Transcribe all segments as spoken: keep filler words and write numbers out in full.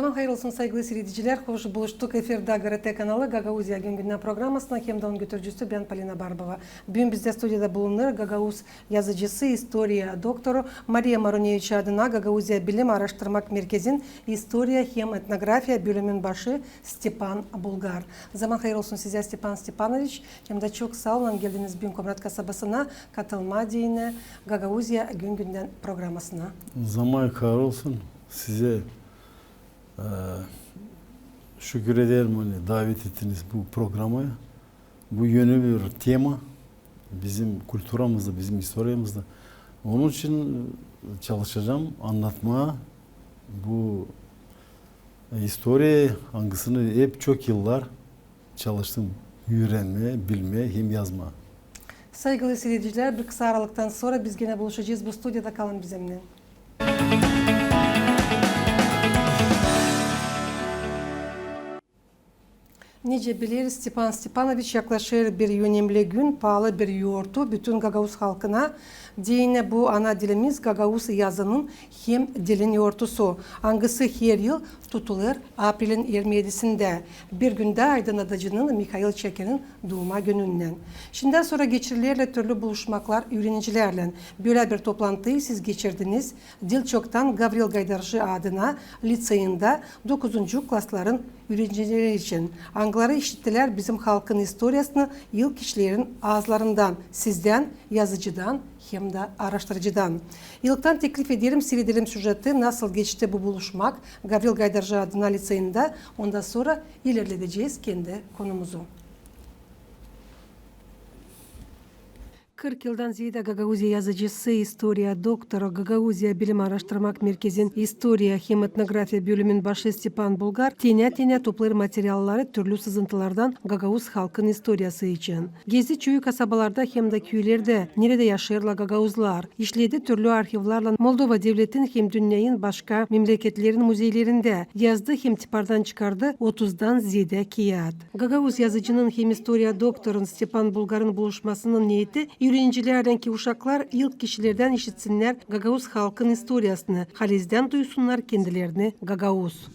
Zaman hayır olsun, saygılı siiredicilär. Hoş buluştuk efirdä GRT kanalı Gagauziya gün-gündän programasına hem dä onun götürücüsü bän, Polina Barbova. Büün bizdä studiyada bulunêr gagauz yazıcısı, istoriya doktoru, Mariya Maruneviç adına Gagauziya bilim aaraştırmak merkezin istoriya hem etnografiya bölümün başı Stepan Bulgar. Zaman hayır olsun sizä, Stepan Stepanoviç, hem dä çok saa olun, geldiniz büün Komrat kasabasına katılmaa deyni Gagauziya gün-gündän programasına. Zaman hayır olsun sizä. E, şükür ederim, ani davet ettiniz bu programaya. Bu eni bir tema bizim kulturamızda, bizim istoriyamızda. Onun için çalışacam annatmaa bu, e, istoriyayı, angısını hep çok yıllar çalıştım üürenmää, bilmää hem yazmaa. Saygılı siiredicilär, bir kısa aralıktan sora biz genä buluşacez bu studiyada. Kalın bizimnän. Nicä bileriz, Stepan Stepanoviç, yaklaşêr bir önemli gün, paalı bir yortu bütün gagauz halkına. Deyni bu ana dilimiz, gagauz yazının hem dilin yortusu, angısı her yıl tutulêr aprelin irmi edisindä, bir gündä aydınnadıcının Mihail Çakirin duuma gününnän. Şindän sora geçirilerlär türlü buluşmaklar üürenicilärlän. Bölä bir toplantıyı siz geçirdiniz Dilçoktan Gavril Gaydarjı adına liţeyindä dokuzuncu klasların üürenicileri için, angıları işittilär bizim halkın istoriyasını ilk kişilerin aazlarından, sizdän, yazıcıdan hem dä aaraştırıcıdan. İlktän teklif ederim, siiredelim süjeti, nasıl geçti bu buluşmak Gavril Gaydarjı adına liţeyindä, ondan sora ilerledecez kendi konumuzu. Kırk yıldan zeedä Gagauziya yazıcısı, istoriya doktoru, Gagauziya bilim aaraştırmak merkezin istoriya hem etnografiya bölümün başı Stepan Bulgar tenä-tenä toplêêr materialları türlü sızıntılardan gagauz halkın istoriyası için. Gezdi çoyu kasabalarda hem dä küülerdä, neredä yaşêêrlar gagauzlar. İşledi türlü arhivlarlan Moldova devletin hem dünneyin başka memleketlerin muzeylerindä. Yazdı hem tipardan çıkardı otuzdan zeedä kiyat. Gagauz yazıcının hem istoriya doktorun Stepan Bulgarın buluşmasının neeti üürenicilärlän, ki uşaklar ilk kişilerdän işitsinnär gagauz halkın istoriyasını, halizdän duysunnar kendilerini gagauz.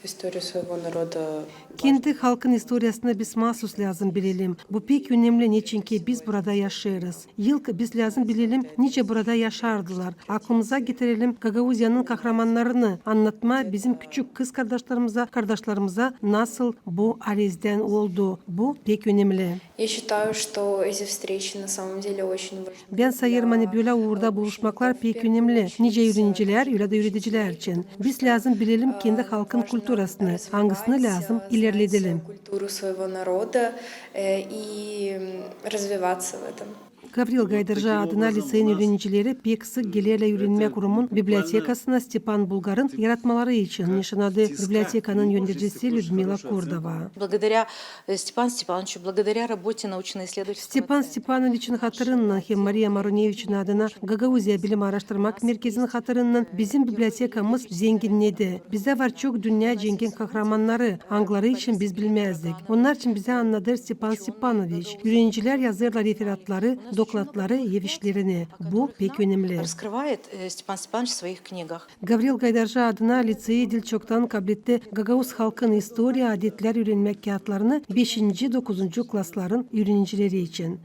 Историю своего народа. Kendi halkın istoriyasını biz maasuz lääzım bilelim. Bu pek önemli, neçinki biz burada yaşêêrız. İlk biz lääzım bilelim, nicä burada yaşardılar. Aklımıza getirelim Gagauziyanın kahramannarını, annatmaa bizim küçük kız kardaşlarımıza, kardaşlarımıza, nasıl bu halizdän oldu. Bu pek önemli. Я считаю, что эти встречи на самом деле очень важны. Bän sayêrım, ani bölä uurda buluşmaklar pek önemli, nicä üürenicilär, ölä dä üüredicilär için. Biz lääzım bilelim kendi halkın kulturasını, angısını lääzım ilerledelim. Культуру своего народа, э, и, м, развиваться в этом. Gavril Gaydarjı adına liţeyin üürenicileri pek sık gelerlär üürenmä kurumun bibliotekasına Stepan Bulgarın yaratmaları için, neşanadı bibliotekanın yöneticisi Lüdmila Kordova. Благодаря, э, Степану Степановичу, благодаря работе научно-исследовательского центра. Stepan Stepanoviçin hatırınnan hem Mariya Maruneviçin adına Gagauziya bilim aaraştırmak merkezinin hatırınnan bizim bibliotekamız zenginnedi. Bizdä var çok dünnä cengin kahramannarı, angıları için biz bilmäzdik. Onnar için bizä annadêr Stepan Stepanoviç. Üürenicilär yazêrlar referatları, dokladları ev işlerini. Bu pek önemli. Раскрывает, э, Степан Степанович в своих книгах. Gavril Gaydarjı adına liţeyi Dilçoktan kabletti gagauz halkın istoriya, adetlär üürenmäk kiyatlarını beşinci, dokuzuncu klasların üürenicileri için.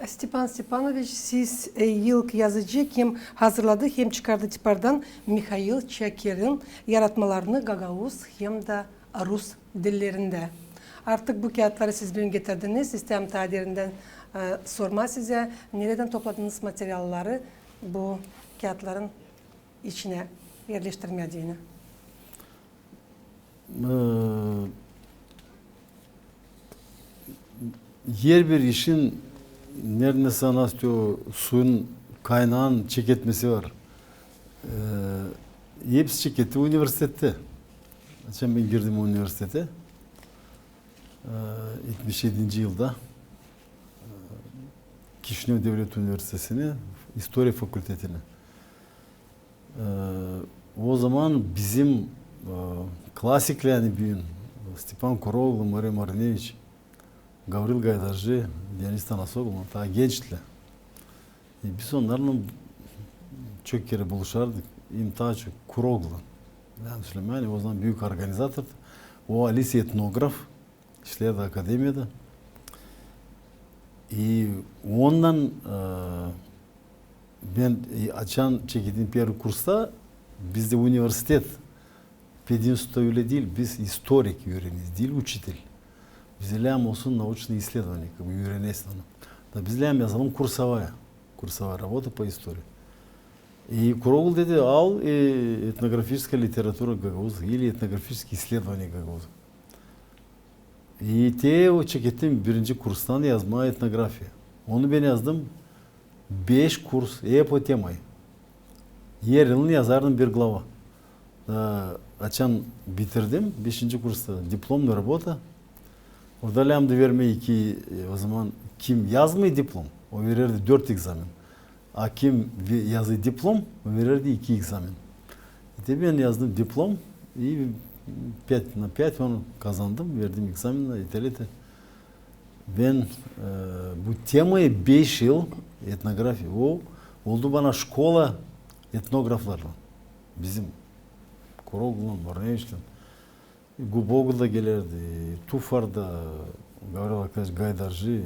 Stepan Stepanoviç, siz, e, ilk yazıcı, kim hazırladı hem çıkardı tipardan Mihail Çakirin yaratmalarını gagauz hem dä rus dillerindä. Artık bu kiyatları siz büün getirdiniz. İsteerim taa derindän, e, sormaa sizä, neredän topladınız materialları bu kiyatların içinä erleştirmää deyni? E, herbir işin, neredä sä, nasıl o suyun kaynaanın çeketmesi var. E, hepsi çeketti universitettä. Açan bän girdim universitettä, e, etmiş edinci yılda, e, Kişinöv devlet universitetinä, istoriya fakultetinä. E, o zaman bizim, e, klasikleri büün, Stepan Koroğlu, Mariya Maruneviç, Gavril Gaydarjı, Dionis Tanasoglu, taa gençtilär. E, biz onnarlan çok kerä buluşardık. İm taa çok Kuroglan. Yanlış bilmeerim, o zaman büük organizator. O Alisi etnograf, işlärdi akademiyada. İ ondan, e, bän, e, açan çeketim pervi kursta, bizdä universitet, pedinstitutta ölä diil, biz istorik üüreneriz, diil uçitel. Bizä lääzım olsun nauçnıı isledovanie, kak üürenesin onu. Da biz lääzım yazalım kursovaya, kursovaya rabota po istorii. İ Kurogl dedi, al, e, etnografiçeskaya literatura gagauzskaya ili etnografiçeskaya isledovanie gagauzskaya. İ te o çeketim birinci kurstan yazmaa etnografiya. Onu bän yazdım beş kurs, hep o temayı. Er yılın yazardım bir glava. Da açan bitirdim, beşinci kursta diplomnaya rabota. Orada lääzımdı vermää iki, e, o zaman kim yazmêêr diplom, o verärdi dört ekzamen. A kim ve-, yazêr diplom, o verärdi iki ekzamen. İ te bän yazdım diplom, i pять на пять onu kazandım, verdim ekzamen, i te, te. Bän, e, bu temayı beş yıl etnografiya, o oldu bana şkola etnograflarlan. Bizim Kuroglan, Borneviçlän. Gubogl da gelärdi, Tufar da, Gavril Arkadyeviç Gaydarji.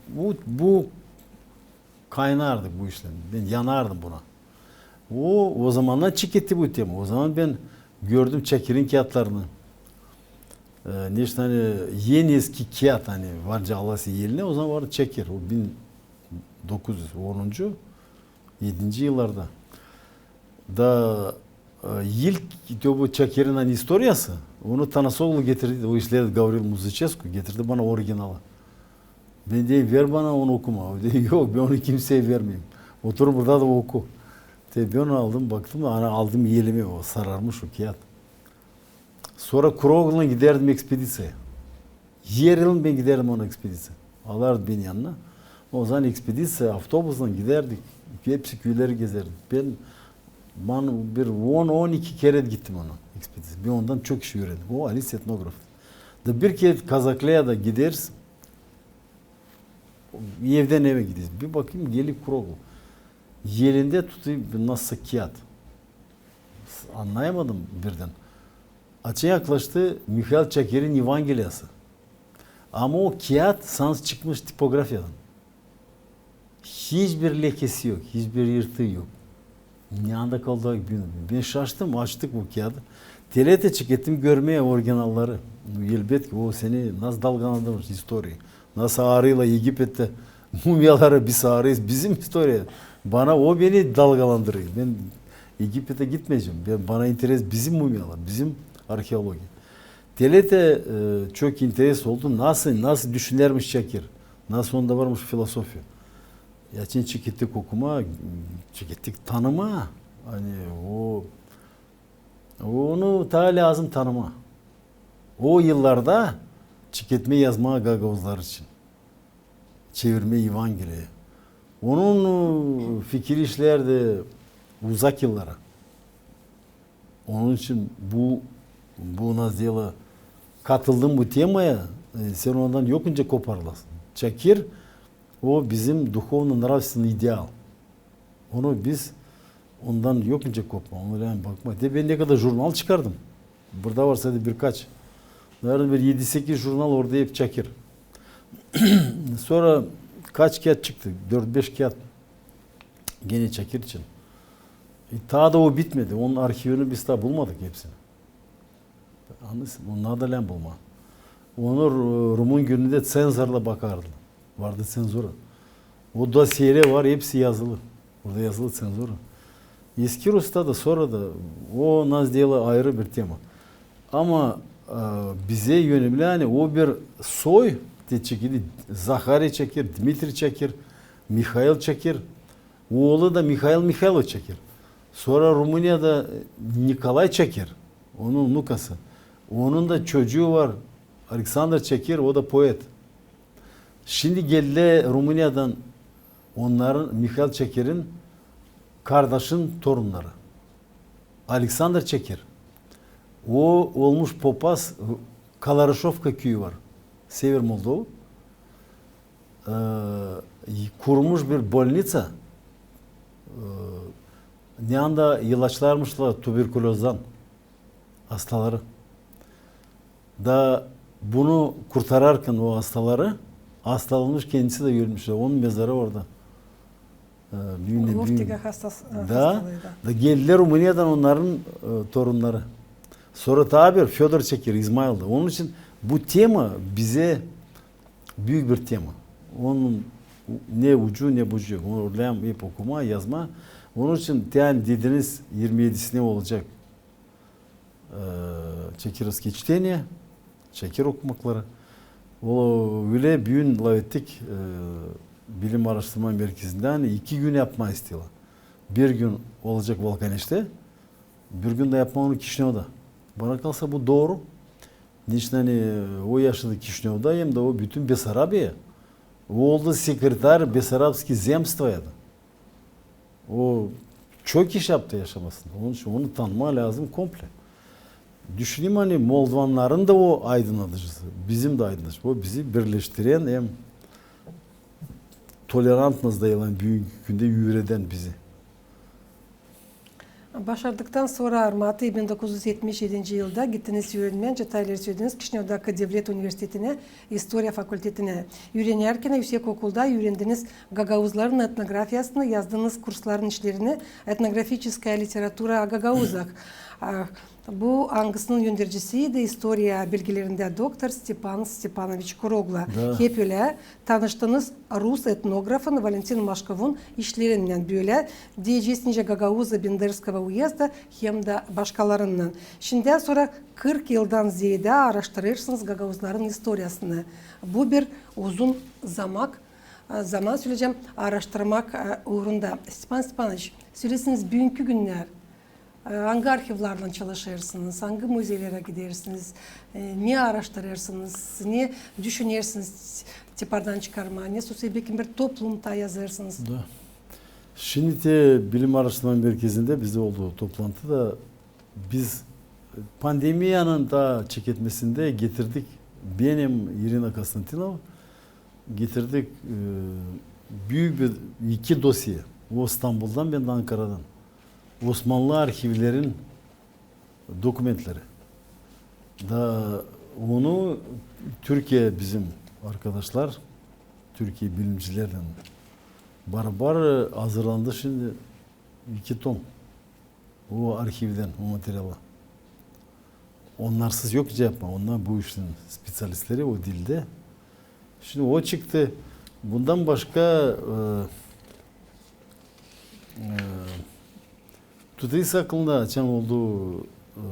Bu, bu kaynardık bu işlän. Bän yanardım buna. O, o zamandan çeketti bu tema. O zaman bän gördüm Çakirin kiyatlarını. E, neştä, ani en eski kiyat, ani vardı alası elinä, o zaman vardı Çakir. O bin dokuz üz onuncu, edinci yıllarda. Da, e, ilk, te bu Çakirin, ani istoriyası, onu Tanasoglu getirdi, o işlärdi Gavril Muzıçesku, getirdi bana originalı. Bän deerim, ver bana onu okumaa. O deer, yok, bän onu kimseyä vermeerim. Oturun burada da oku. Te bän onu aldım, baktım, ani aldım elimä, o sararmış o kiyat. Sora Kuroglan gidärdim ekspeditsiyaya. Er yılın bän gidärdim ona ekspeditsiyaya. Alardı beni yanına. O zaman ekspeditsiya, avtobuslan gidärdik. Hepsi küüleri gezärdik. Bän, bän bir on, on iki kerä gittim ona ekspeditsiya. Bän ondan çok iş üürendim. O Alis etnograf. Da bir kerä Kazakleyä da gideriz. Evdän evä gideriz. Bir bakêrım, geler Kurogl. Elindä tutêr bir nasıl kiyat. Annayamadım birdän. Açan yaklaştı Mihail Çakirin Evangeliyası. Ama o kiyat sansı çıkmış tipografiyadan. Hiçbir lekesi yok, hiçbir yırtıı yok. Neredä kaldı, bilmeerim. Bän şaştım, açtık bu kiyadı. Te, te çeketim görmää originalları. Elbetki, o seni nasıl dalgalandırmış istoriya. Nasıl aarıylar Egipettä mumiyaları, biz aarıyız, bizim istoriya. Bana o beni dalgalandırêr. Bän Egipetä gitmeyecäm. Bän, bana interes bizim mumiyalar, bizim arheologiya. Te, te, e, çok interes oldu, nasıl, nasıl düşünärmiş Çakir, nasıl onda varmış filosofiya. Açan çekettik okumaa, çekettik tanımaa. Ani o, onu taa lääzım tanımaa. O yıllarda çeketmää, yazmaa gagauzlar için. Çevirmää Evangeliyayı. Onun, e, fikiri işlärdi uzak yıllara. Onun için bu, bu nasıl deerlär, katıldım bu temaya, e, sän ondan yok nicä koparılasın. Çakir, o bizim duhovno-nravstvennıy ideal. Onu biz ondan yok nicä kopmaa, onu lääzım bakmaa. Te bän ne kadar jurnal çıkardım. Burada var sade birkaç. Naverno, bir edi-sekiz jurnal, orada hep Çakir. Sora kaç kiyat çıktı? Dört-beş kiyat. Genä Çakir için. E, taa da o bitmedi. Onun arhivini biz taa bulmadık hepsini. Annêêrsın, onu da lääzım bulmaa. Onu Ru-, Rumun günündä tsenzorlar bakardılar. Vardı tsenzura. O dosiyelär var, hepsi yazılı. Orada yazılı tsenzura. Eski Rusiyada da, sora da, o nasıl deerlär, ayırı bir tema. Ama, e, bizä önemli, ani o bir soy, te çekedi Zahari Çakir, Dmitriy Çakir, Mihail Çakir, oolu da Mihail Mihailoviç Çakir. Sora Rumuniyada, e, Nikolay Çakir, onun unukası. Onun da çocuu var, Aleksandr Çakir, o da poet. Şindi geldilär Rumıniyadan onnarın, Mihail Çakirin kardaşın torunnarı. Aleksandr Çakir. O olmuş popaz, Kalarışovka küüyü var. Sever Moldova. E, kurmuş bir bolnitsa, e, ne anda ilaçlarmışlar tuberkulozdan hastaları. Da bunu kurtararkan o hastaları, hastalanmış kendisi dä ölmüş. Onun mezarı orada. E, bilmem, Loftiga bilmem. Hastası, e, da, hastalıydı. Da geldiler Rumuniyadan onların, e, torunnarı. Sora taa bir Födor Çekir, İzmailda. Onun için bu tema bizä büük bir tema. Onun ne ucu, ne bucu yok. Onu öyleyim hep okuma, yazma. Onun için te ani dediniz, irmi edisinä olacek, e, Çekirovskiy çteniya, Çekir okumakları. O, ölä büün lafettik, e, Bilim aaraştırma merkezindä, ani iki gün yapmaa isteerlär. Bir gün olacek Valkaneştä, bir gün dä yapmaa onu Kişinövda. Bana kalsa bu dooru. Neçin ani o yaşadı Kişinövda, hem dä o bütün Besarabiya. O oldu sekretar Besarabskiy zemstvoya da. O çok iş yaptı yaşamasında. Onun için onu tanımaa lääzım komple. Düşüneyim, ani moldovannarın da o aydınnadıcısı, bizim dä aydınnadıcı. O bizi birleştirän hem tolerantnost dayılan, büünkü gündä üüreden bizi. Başardıktan sora armatı bin dokuz üz etmiş edinci yılda gittiniz üürenmää, çatalär sölediniz, Kişinövdaki devlet universitetinä, istoriya fakultetinä. Üürenärkän üüsek okulda üürendiniz gagauzların etnografiyasını, yazdınız kursların işlerini, etnografiçeskaya literatura o gagauzah. A, bu angısının öndercisiydi istoriya bilgilerindä doktor Stepan Stepanoviç Kurogla. Da. Hep ölä tanıştınız rus etnografın Valentin Maşkovun işlerinnän, bölä deyecez, nicä Gagauzya-Benderskoya uyezda hem dä başkalarınnan. Şindän sora kırk yıldan zeedä aaraştırêrsınız gagauzların istoriyasını. Bu bir uzun zamak, e, zaman söleyecäm, aaraştırmak, e, uurunda. Stepan Stepanoviç, sölesin, büünkü günnär, e, angı arhivlarlan çalışêrsınız, angı muzeylerä gidersiniz, e, ne aaraştırêrsınız, ne düşünersiniz tipardan çıkarmaa, ne sosa bekim bir toplumta yazêrsınız? Da. Şindi te Bilim aaraştırma merkezindä bizdä oldu toplantı da, biz pandemiyanın taa çeketmesindä getirdik, bän hem İrina Konstantinova getirdik, e, büük bir iki dosye. O İstanbuldan, bän dä Ankaradan. Osmanlı arhivlerin dokumentleri. Da onu Türkiye bizim arkadaşlar, Türkiye bilimcilerinnän barabar hazırlandı şindi iki tom. O arhivdän, o materiala. Onnarsız yok nicä yapmaa. Onnar bu işin speţialistleri o dildä. Şindi o çıktı. Bundan başka, e, e, tutêrsa aklında, açan oldu, e,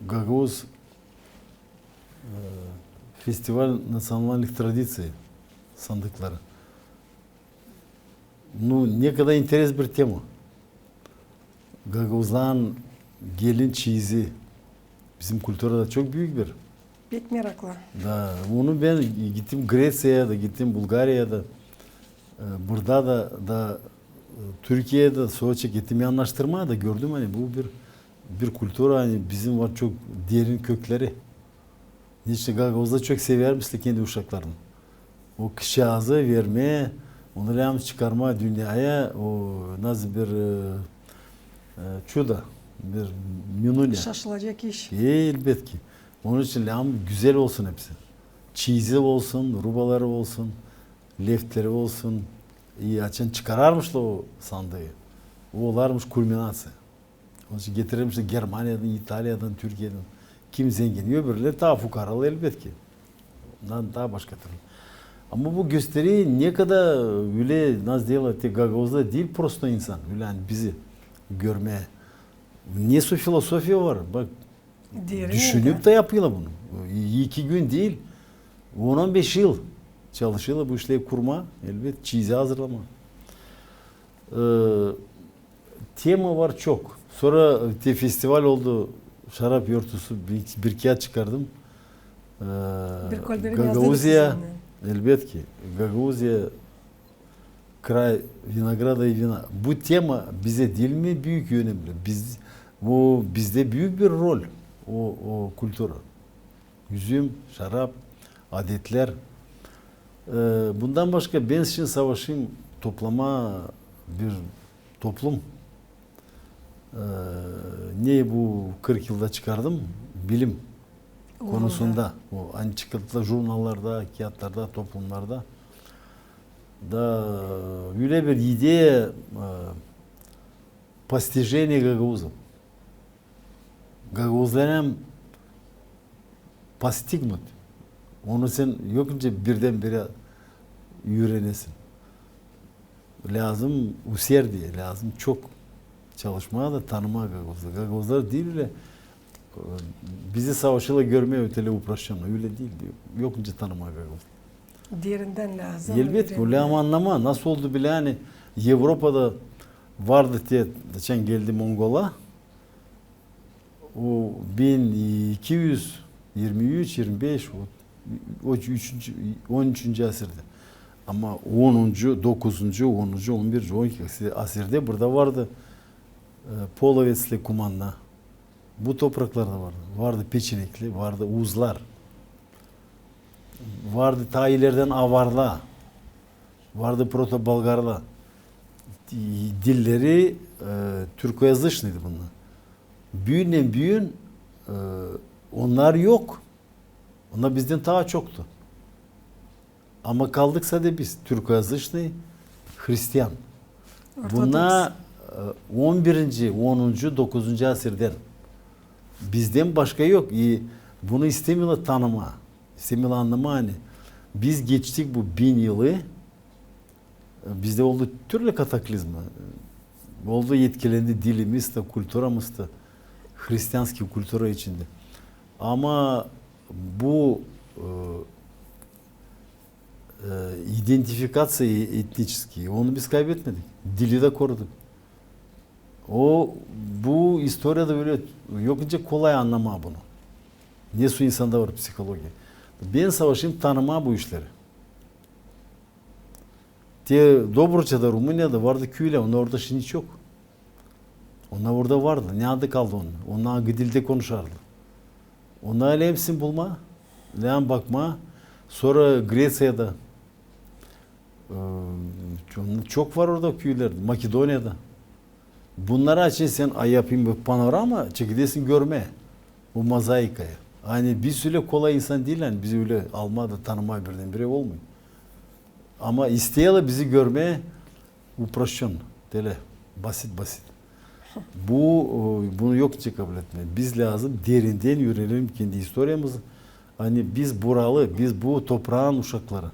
Gagauz, e, festival национальных традиций sandıkları. Nu, ne kadar interes bir tema. Gagauzların gelin çeyizi bizim kulturada çok büük bir. Pek meraklı. Da, onu bän gittim Greţiyaya da, gittim Bulgariyaya da, e, burada da, da, e, Türkiyeyä dä, Soçiya gittim yanaştırmaa da, gördüm, ani bu bir, bir kultura, ani bizim var çok derin kökleri. Neçin gagauzlar çok sevärmişlär kendi uşaklarını. O kızçaazı vermää, onu lääzım çıkarmaa dünneyä, o nasıl bir, e, e, çudo, bir minulä. Şaşılacek iş. E, elbetki. Onun için lääzım gözäl olsun hepsi. Çeyizi olsun, rubaları olsun, leftleri olsun. E, açan çıkararmışlar o sandıı, o olarmış kulminaţiya. Onun için getirärmişlär Germaniyadan, İtaliyadan, Türkiyedän. Kim zengin, öbürleri taa fukaralar, elbetki. Ondan taa başka türlü. Ama bu gösterer, ne kadar ölä, nasıl deerlär, te gagauzlar diil prosto insan, ölä ani bizi görmää. Ne su filosofiya var, bak, derin düşünüp dä yapêrlar bunu. İki gün diil, on, on beş yıl çalışêrlar bu işleri kurmaa, elbet, çeyizi hazırlamaa. E, tema var çok. Sora te festival oldu, şarap yortusu, bir, bir kiyat çıkardım. E, bir kolberi Gagauziya, elbetki, Gagauziya, край винограда и вина. Bu tema bizä diil mi büük önemli? Biz, bu, bizdä büük bir rol o, o kultura. Üzüm, şarap, adetlär. E, bundan başka bän şindi savaşêrım toplamaa bir toplum. E, ne bu kırk yılda çıkardım? Bilim konusunda. O, ani çıktılar jurnallarda, kiyatlarda, toplumlarda. Da öyle bir ideya, e, постижение гагаузов. Gagauzları hem постигнуть. Onu sen yok nicä birdenbire üürenesin. Lääzım усердие, lääzım çok çalışmaa da tanımaa gagauzları. Gagauzlar diil ölä, e, bizi savaşêrlar görmää öteli упрощённо. Ölä diil. Yok nicä tanımaa gagauzları. Derindän lääzım. Elbetki, ölä ama annamaa, nasıl oldu bilä, ani Evropada vardı te, geçän geldi Mongola. O bin iki üz irmi üç, irmi beş, o, o üçüncü, on üçüncü asirdä. Ama onuncu, dokuzuncu, onuncu, on birinci, on ikinci asirdä burada vardı, e, Polovetsli, Kumanna. Bu topraklarda vardı. Vardı Peçenekli, vardı Uzlar. Vardı taa ileridän Avarla. Vardı proto-bolgarla. Dilleri, e, türkoязычныйdı bunnar. Büünnän-büün, e, onnar yok. Onnar bizdän taa çoktu. Ama kaldık sade biz, türkoязычный hristian. Bunnar, e, on birinci, onuncu, dokuzuncu asirdän. Bizdän başka yok. E, bunu istemeerlär tanımaa. İstemeerlär annamaa, ani biz geçtik bu bin yılı, e, bizdä oldu türlü kataklizma. E, oldu, etkilendi dilimiz dä, kulturamız da, hristianskiy kultura içindä. Ama bu, e, e, identifikaţiya etniçeskiy, onu biz kaybetmedik. Dili dä koruduk. O, bu istoriyada ölä yok nicä kolay annamaa bunu. Nesoy insanda var psihologiya. Bän savaşêrım tanımaa bu işleri. Te Dobruçada, Rumuniyada vardı küülär, onnar orada şindi çok. Onnar orada vardı. Ne adı kaldı onun? Onnar angı diltä konuşardı? Onnar lääzım bulmaa, lääzım bakmaa. Sora Greţiyada, e, çok var orada küülär, Makedoniyada. Bunnarı açan sen, a, yapayım bir panorama, çekedersin görmää. Bu mozaikayı. Ani biz ölä kolay insan diil, ani bizi ölä almaa da tanımaa birdenbire olmuyor. Ama isteerlär bizi görmää упрощённо, ölä basit-basit. Bu, e, bunu yok nicä kabul etmää. Biz lääzım derindän üürenelim kendi istoriyamızı. Ani biz buralı, biz bu topraanın uşakları.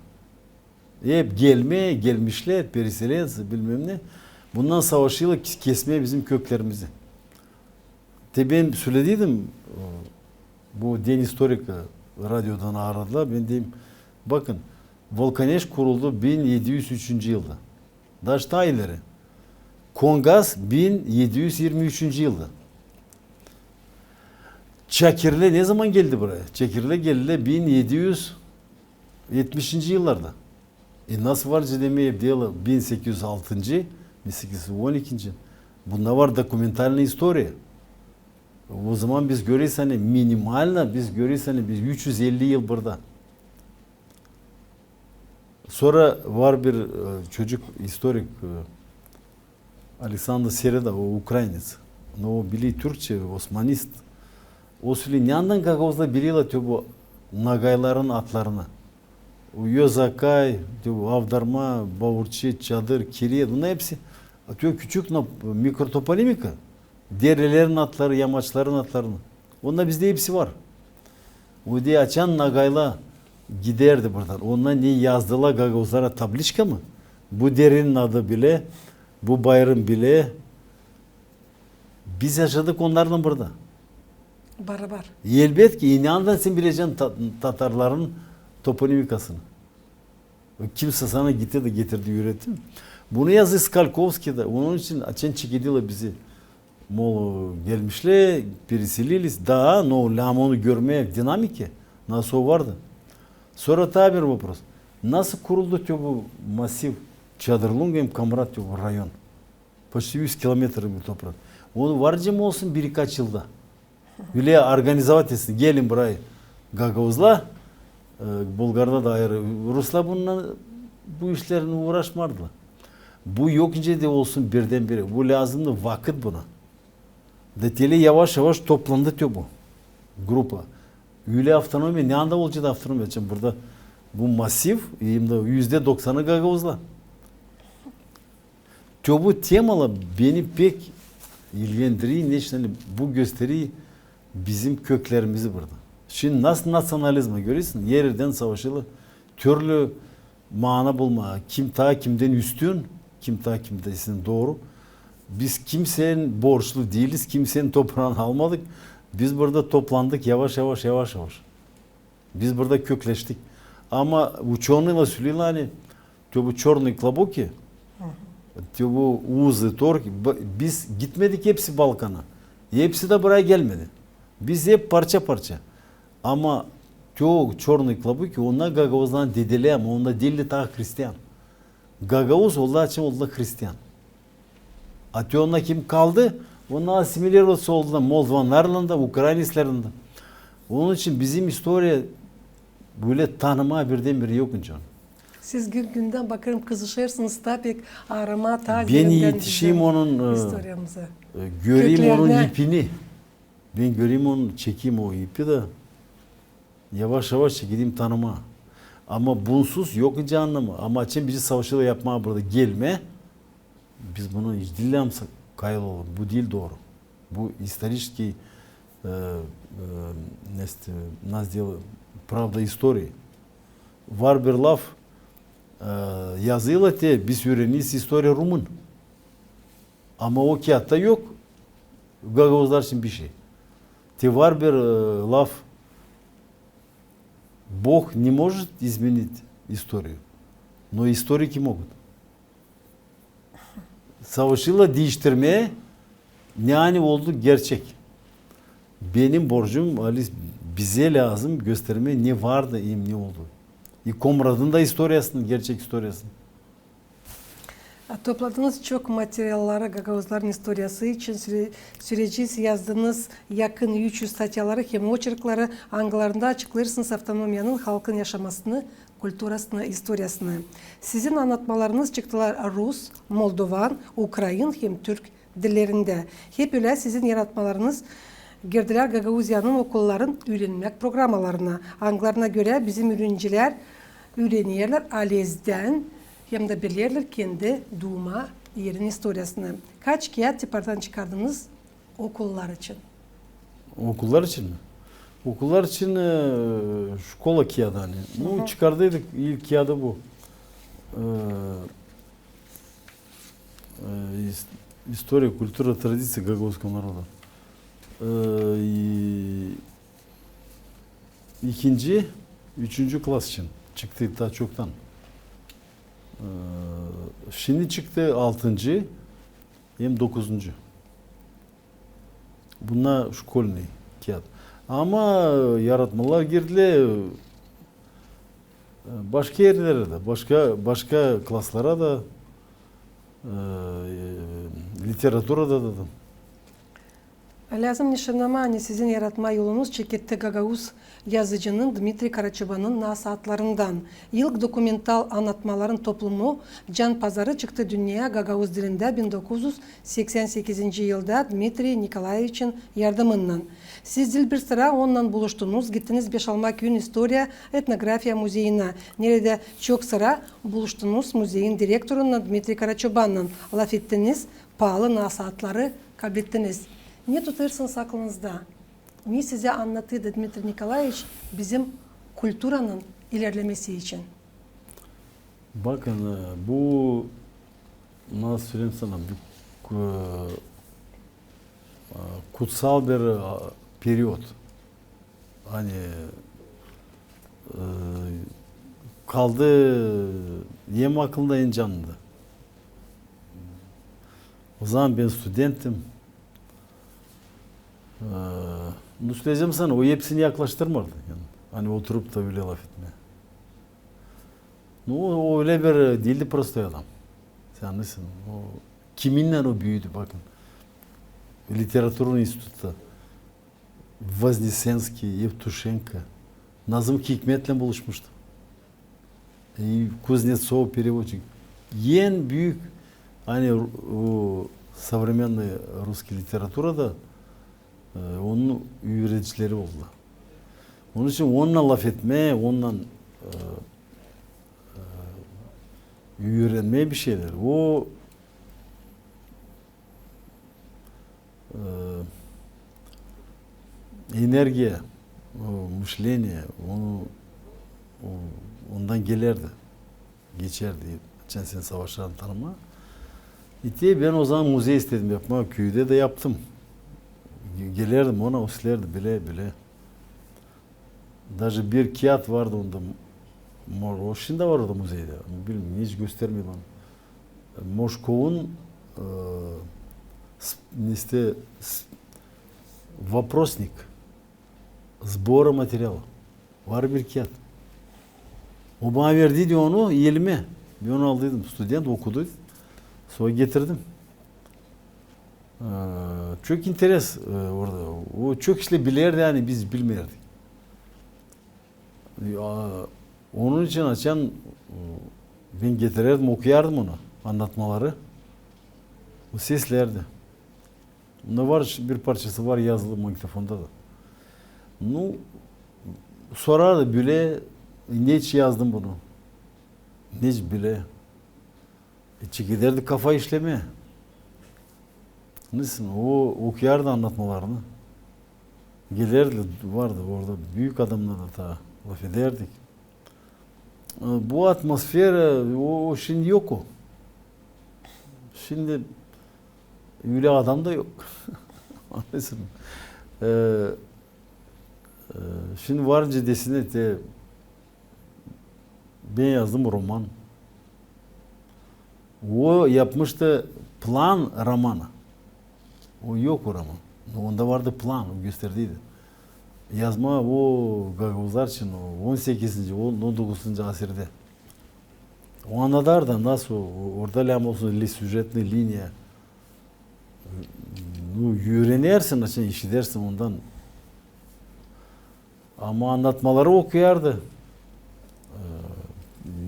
Hep gelmää, gelmişlär, переселенцы, bilmäm ne. Bunnar savaşêrlar kes-, kesmää bizim köklerimizi. Te bän sölediydim, e, bu Den istorika radiodan aradılar. Bän dedim, bakın, Volkaneş kuruldu bin edi üz üçüncü yılda. Daş taa ileri. Kongaz bin edi üz irmi üçüncü yılda. Çakirlä ne zaman geldi buraya? Çakirlä geldilär bin edi üz etmişinci yıllarda. E, nasıl var nicä demää, bin sekiz üz altıncı, bin sekiz üz on ikinci. Bunda var dokumentalnıy istoriya. O zaman biz göreriz, ani minimalno biz göreriz, ani biz üç üz elli yıl burada. Sora var bir, e, çocuk, istorik, e, Aleksandr Sereda, o ukraineţ. No o bilii türkçe, osmanist. O söledi, neredan gagauzlar bilerlär te bu nogayların adlarını. O Yozakay, te bu Avdarma, Baurçi, Çadır, Kiri, bunnar hepsi, te o küçük no-, mikrotoponimika. Derelerin adları, yamaçların adlarını. Onda bizdä hepsi var. O deyni açan nogaylar giderdi buradan. Onda ne yazdılar gagauzlara tabliçka mı? Bu derenin adı bilä, bu bayırın bilä. Biz yaşadık onnarlan burada. Barabar. Elbetki, neredan sen bilecän ta-, tatarların toponimikasını? Kimsä sana gitti da getirdi, üüretti mi? Bunu yazdı Skalkovskiy da. Onun için açan çekederlär bizi. Mol, gelmişlär, переселились, da, no, lääzım onu görmää, dinamiki, nasıl o vardı. Sora taa bir vopros. Nasıl kuruldu te bu masiv Çadırlung hem Kamrat, te bu rayon? Почти üz kilometr bir toprak. Onu var nicä olsun bir-kaç yılda. Ölä organizovat etsin, gelin burayı gagauzlar, e, bulgarlar da ayırı. Ruslar bununnan, bu işlerlän uuraşmardılar. Bu yok nicä dä olsun birdenbirä. Bu lääzımdı vakıt buna. Da telä yavaş-yavaş toplandı te bu grupa. Ölä avtonomiya, ne anda olacaa avtonomiya? Çünkü burada bu masiv, hem dä üzdä doksanı gagauzlar. Te bu temalar beni pek ilgilendiriyor, neçin ani bu gösteriyor bizim köklerimizi burada. Şindi nasıl naţionalizma görersin, her erdän savaşêrlar, türlü maana bulmaa, kim taa kimdän üstün, kim taa kimdän dooru. Biz kimsenin borçlu diiliz, kimsenin topraanı almadık. Biz burada toplandık yavaş-yavaş, yavaş-yavaş. Biz burada kökleştik. Ama uçenılar söleyler, ani te bu Çornıy Klobuki, te bu Uzı, Torki, biz gitmedik hepsi Balkana. Hepsi dä buraya gelmedi. Biz hep parça-parça. Ama te o Çornıy Klobuki, onnar gagauzların dedeleri, ama onnar diildi taa hristian. Gagauz oldular, açan oldular hristian. A te onnar kim kaldı, onnar assimilirovat oldular moldovanlarlan da, ukrainislerlän dä. Onun için bizim istoriya bölä tanımaa birdenbirä yok nicä. Siz gün-gündän, bakêrım, kızışêrsınız taa pek aaramaa taa derindän bizim istoriyamızı. Bän etişerim onun, e, göreyim onun ipini. Bän göreyim onu, çekeyim o ipi dä. Yavaş-yavaş çekedeyim tanımaa. Ama bunsuz yok nicä annamaa. Ama açan bizi savaşêrlar yapmaa burada gelmää, biz buna hiç diil lääzım kayıl olalım. Bu diil dooru. Bu исторический, e, e, neçin, nasıl deerlär, правда истории. Var bir laf, e, yazêrlar te, biz üüreneriz istoriya rumın. Ama o kiyatta yok gagauzlar için bişey. Te var bir, e, laf: Бог не может изменить историю, но историки могут. Savaşêrlar diiştirmää ne ani oldu gerçek. Benim borcum, ali, bizä lääzım göstermää ne vardı hem ne oldu. İ Komratın da istoriyasını, gerçek istoriyasını. A, topladınız çok materialları gagauzların istoriyası için, süre-, süreci yazdınız, yakın üç üz statyaları hem oçerkleri, angılarında açıklêêrsınız avtonomiyanın halkın yaşamasını, kulturasını, istoriyasını. Sizin annatmalarınız çıktılar rus, moldovan, ukrain hem türk dillerindä. Hep ölä sizin yaratmalarınız girdilär Gagauziyanın okulların üürenmäk programalarına, angılarına görä bizim üürenicilär üürenerlär alezdän hem dä bilerlär kendi duuma erin istoriyasını. Kaç kiyat tipardan çıkardınız okullar için? Okullar için mi? Okullar için, e, şkola kiyadı, ani. Ну, çıkardıydık, ilk kiyadı bu. E, e, ис-, история, культура, традиции гагауз народа. E, i-, ikinci, üçüncü klas için çıktı taa çoktan. E, şindi çıktı altıncı hem dokuzuncu. Bunnar şkolnıy kiyat. Ama, e, yaratmalar girdilär, e, başka erlerä dä, başka, başka klaslara da, e, literaturada da. Lääzım nışannamaa, ani sizin yaratma yolunuz çeketti gagauz yazıcının Dmitriy Karaçobanın nasaatlarından. İlk dokumental annatmaların toplumu Can pazarı çıktı dünneyä gagauz dilindä bin dokuz üz seksän sekizinci yılda Dmitriy Nikolaeviçin yardımınnan. Siz diil bir sıra onunnan buluştunuz, gittiniz Beşalma küüyün istoriya-etnografiya muzeyinä, neredä çok sıra buluştunuz muzeyin direktorunnan Dmitriy Karaçobannan, lafettiniz, paalı nasaatları kablettiniz. Ne tutêrsınız aklınızda? Ne sizä annattıydı Dmitriy Nikolaeviç bizim kulturanın ilerlemesi için? Bakın, e, bu, nasıl söleyim sana, bu ku-, e, kutsal bir, e, period. Ani, e, kaldı hem aklımda, hem canımda. O zaman bän studenttim. E, nu, söleyecäm sana, o hepsini yaklaştırmardı, ani. Ani oturup da ölä lafetmää. Nu, o, o ölä bir diildi prostoy adam. Sän annêêrsın. O, kiminnän o büüdü, bakın. Literatura institutta. Voznesenskiy, Evtuşenko. Nazım Hikmetlän buluşmuştu. E, Kuznetsov, perevodçik. En büük Ani o современный русский литературада e, onun üüredicileri oldular. Onun için onunnan lafetmää, onunnan e, e, üürenmää bir şeyler. O e, energiya, o мышление, onu, o, ondan gelärdi. Geçärdi. Geçän sene savaşlarını tanımaa. İte bän o zaman muzey istedim yapmaa. Küüdä dä yaptım. Ge-, gelärdim ona, o silerdi bilä, bilä. Даже bir kiyat vardı onda. Mo-, o şindi var orada muzeydä. Bilmeerim, hiç göstermedim onu. Moşkovun e, s-, neste s-, вопросник сбора материала. Var bir kiyat. O bana verdiydi onu elimä. Bän onu aldıydım. Student okudu. Sora getirdim. E, çok interes e, orada. O çok işlär bilärdi, ani biz bilmärdik. Ya, onun için açan e, bän getirärdim, okuyardım ona annatmaları. O seslärdi. Bunda var, bir parçası var yazılı magnitofonda da. Nu, sorardı bilä, neçin yazdım bunu. Neçin bilä. E, çekederdi kafa işlemää. Nesin, o okuyardı annatmalarını. Gelärdi, vardı orada büük adamnar da, ta lafedärdik. E, bu atmosfera, o, o şindi yok o. Şindi ölä adam da yok. Anlêêrsın. E, e, şindi var nicä desinä te bän yazdım roman. O yapmıştı plan romana. O yok o roman. No onda vardı plan, o gösterdiydi. Yazmaa o gagauzlar için o on sekizinci, on dokuzuncu asirdä. O annadardı, nasıl o, orada lääm olsun, süjetnaya liniya. Nu, üürenersin, açan işidersin ondan. Ama annatmaları okuyardı. E,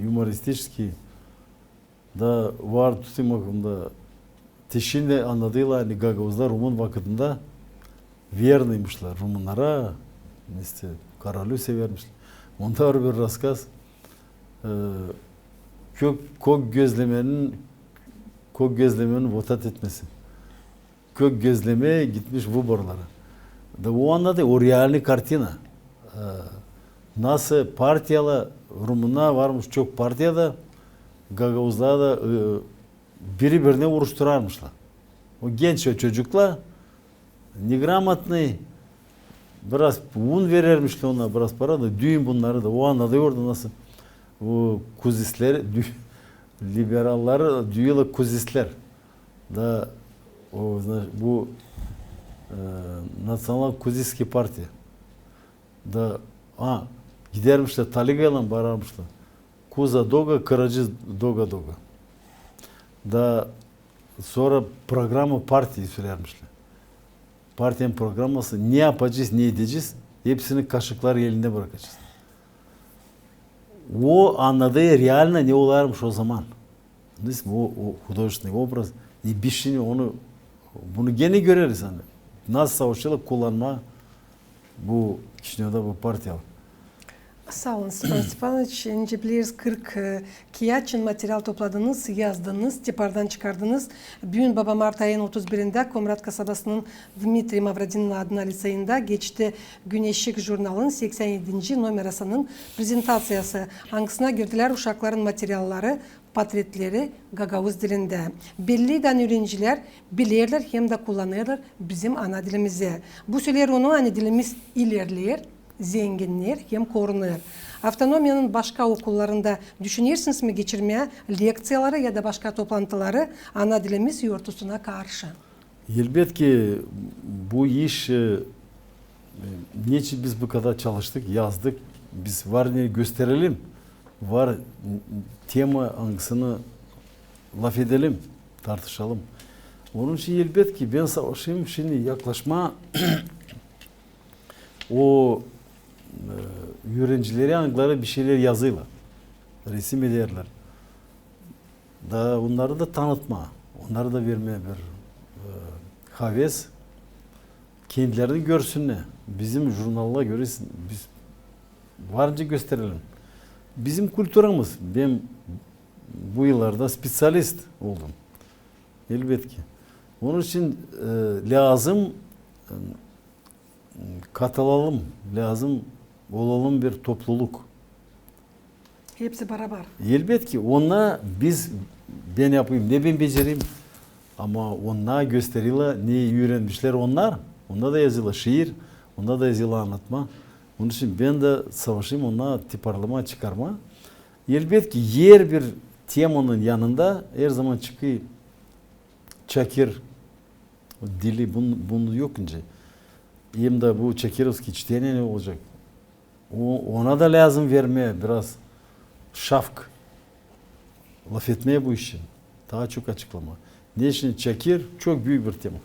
юмористический. Da var tutum aklımda. Te şindi annadêrlar, ani gagauzlar rumun vakıdında верныйmışlar rumunnara, neste, korolü severmişlär. Onda var bir raskaz, e, kök, kök gözlemenin, kök gözlemenin votat etmesi. Kök gözlemää gitmiş vuborlara. Da o annadı, o реальный kartina. E, nasıl partiyalar, rumunnar varmış çok partiyada, gagauzlar da e, biri-birinä uruşturarmışlar. O genç o çocuklar, неграмотный, biraz un verärmişlär onnar, biraz para da, düün bunnarı da, o annadı orada nasıl o kuzisleri, dü-, liberalları düüyorlar kuzisler. Da o, znaş-, bu e, Национал-Кузийский партия. Da, a, gidärmişlär taligaylan, baararmışlar. Kuza doga, kıracı doga-doga. Da sora programa partiyayı sölärmişlär. Partiyanın programası, ne yapacez, ne edecez, hepsini kaşıklar elindä bırakacez. O annadı реально ne olarmış o zaman. Neyse, o, o художественный образ. E, biz şindi onu, bunu genä göreriz, ani nasıl savaşêrlar kullanmaa bu Kişinövda bu partiyalar. Saa olun, Stefan Stefanoviç. Nicä bileriz, kırk e, kiyat için material topladınız, yazdınız, tipardan çıkardınız. Büün baba mart ayın otuz birindä Komrat kasabasının Dmitriy Mavrodinin adına liţeyindä geçti Güneşik jurnalın seksän edinci nomerasının prezentaţiyası, angısına girdilär uşakların materialları, portretleri gagauz dilindä. Belliydi, ani üürencilär bilerlär hem dä kullanêrlar bizim ana dilimizi. Bu söleer onu, ani dilimiz ilerleer, zenginnär hem korunêr. Avtonomiyanın başka okullarında düşünersiniz mi geçirmää lekţiyaları ya da başka toplantıları ana dilimiz yortusuna karşı? Elbetki, bu iş, e, neçin biz bu kadar çalıştık, yazdık, biz var ne gösterelim, var tema, angısını lafedelim, tartışalım. Onun için, elbetki, bän savaşêrım şindi yaklaşmaa o e, üürencileri, angıları bir şeyler yazêrlar, resim ederlär. Da onnarı da tanıtmaa. Onnara da vermää bir, e, haves. Kendilerini görsünnär. Bizim jurnalda görersin, biz varınca gösterelim. Bizim kulturamız, bän bu yıllarda speţialist oldum. Elbetki. Onun için, e, lääzım, e, katılalım, lääzım olalım bir topluluk. Hepsi barabar. Elbetki, onnar biz, bän yapayım, ne bän becererim. Ama onnar gösterilär, ne üürenmişlär onnar. Onda da yazılêr şiir, onda da yazılêr annatma. Onun için bän dä savaşêrım onnarı tiparlamaa, çıkarmaa. Elbetki, herbir temanın yanında herzaman çıkêr çakir dili, bun-, bunu yok nicä. Hem dä bu çakirovskiy çteniye ne olacek? O, ona da lääzım vermää biraz şavk, lafetmää bu işi, taa çok açıklamaa. Neçin çakir çok büük bir tema.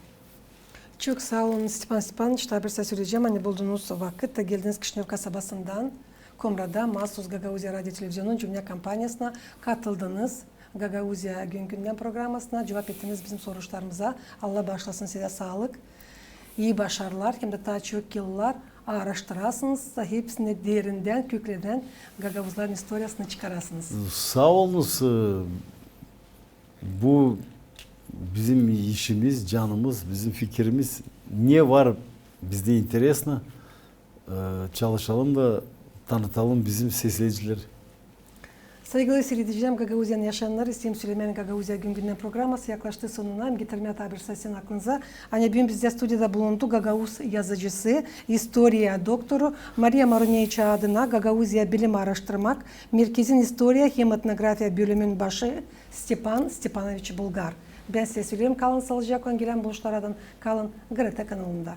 Çok saa olun, Stepan Stepanoviç, taa bir sä söleyecäm, ani buldunuz vakıt da geldiniz Kişinöv kasabasından, Komrada, maasuz Gagauziya radio televizionunun cümnä kompaniyasına katıldınız. Gagauziya gün-gündän programasına cuvap ettiniz bizim soruşlarımıza. Allah baaşlasın sizä saalık, ii başarılar, hem dä taa çok yıllar aaraştırasınız da hepsini derindän, köklerdän gagauzların istoriyasını çıkarasınız. Saa olunuz. E, bu bizim işimiz, canımız, bizim fikirimiz. Ne var bizdä interesno, e, çalışalım da tanıtalım bizim sesleyicileri. Saygılı siiredicilerim, Gagauziyanın yaşayannarı, isteerim sölemää, Gagauziya gün-gündän programası yaklaştı sonuna. Getirmää taa bir sä sizin aklınıza, ani büün bizdä studiyada bulundu gagauz yazıcısı, istoriya doktoru, Mariya Maruneviç adına Gagauziya bilim aaraştırmak merkezin istoriya hem etnografiya bölümün başı Stepan Stepanoviç Bulgar. Bän sizä söleerim, kalın saalıcaklan, gelän buluşlardan kalın GRT kanalında.